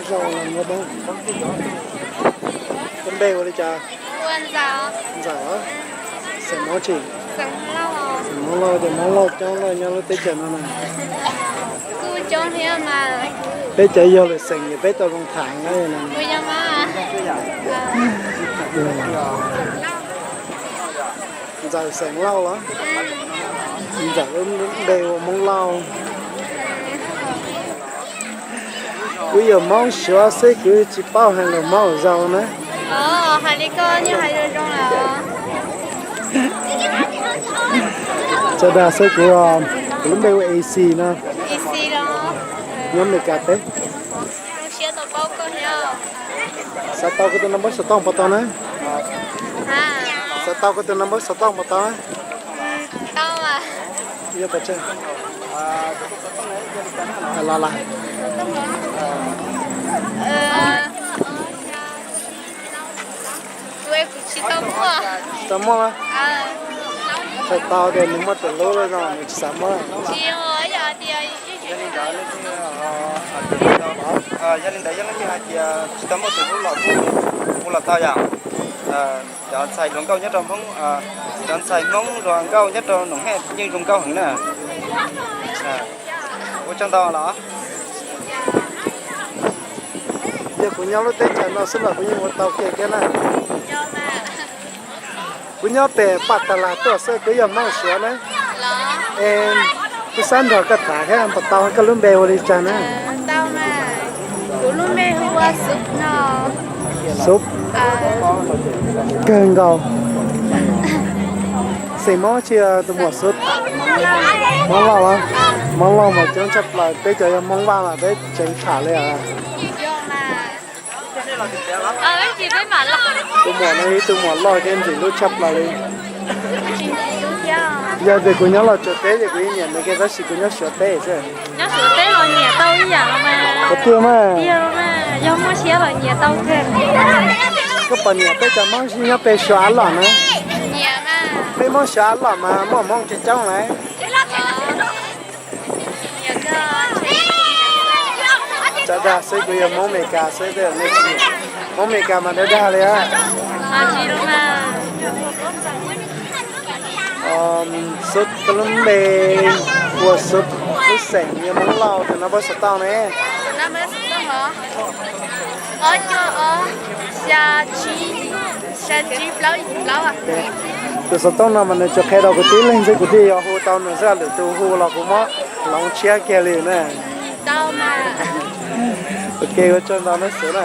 Zoo, koj npe hu li cas? Ntxawm. Xeem Hmoob tsi? Xeem Hmoob Lauj, ces Hmoob Lauj coob lawm nyob lub teb chaws no na. Peb cov yog lwm xeem ces peb tau zoo tham na. Ntxawm xeem Lauj los? Ntxawm lub npe hu Hmoob Lauj. Kuv yog Hmoob Suav xwb kuv tsis paub hais lus Hmoob zoo na. Txawm dag xwb kuv, kuv lub npe hu Esi no. Nyob Amelikas teb. Xav tau kuv tus nab npawb xov tooj puas tau na? Xav tau kuv tus nab npawb xov tooj puas tau na? Yog pes tsawg? Los lawm. Tsis tau muaj. Txhais tau tias nws muaj tus hlub lawm no nws tsis xav muab. Yog li ntawd yog leej twg hais tias tsis tau muaj tus hlub los kuj hu los tau yom. Cov ntxhais hluas nkauj nyob rau Hmoob, cov ntxhais Hmoob hluas nkauj nyob rau Noom Hej yeej zoo nkauj heev na. Ua tsaug ntau los. Yog kuv nyob lub teb chaws no xwb los kuv yeej ua tau kiag thiab na. Kuv nyob pem Paj Tas Las tuaj xwb, kuv yog Hmoob Suav na. Es kuv xav nrog koj tham thiab, puas tau? Koj lub npe hu li cas na? Kuv lub npe hu ua Xub no. Xub. Kawg nkaus. Xeem Hmoob tsi tus muam Xub? Hmoob Lauj los? Hmoob Lauj mas coob tshaj plaws, peb cov yog Hmoob Vaj mas peb tseem tham li os. Tus muam no ib tug muam loj thiab ntxim hlub tshaj plaws li. Yog tias kuv nyob Los Tsuas teb ces kuv yeej nyiam nws kiag, tab sis kuv nyob Suav teb xwb. Qhov twg mas? Koj puas nyiam peb cov Hmoob nyob pem Suav Av Lom na? Peb Hmoob Suav Av Lom mas muaj Hmoob coob coob lawm. Txawm dag xwb kuv yog Hmoob Amelikas xwb, Hmoob Amelikas mas dag dag li. Xub, koj lub npe hu ua Xub, lub xeem yog Hmoob Lauj, tus nab npawb xov tooj ne? Tus xov tooj no mas nws tsuas qhia rau kuv tib leeg xwb, kuv thiaj yuav hu tau nws xwb, lwm tus hu los kuv muab hloov tshiab kiag li na. Ok, ua tsaug ntau nawb Xub na.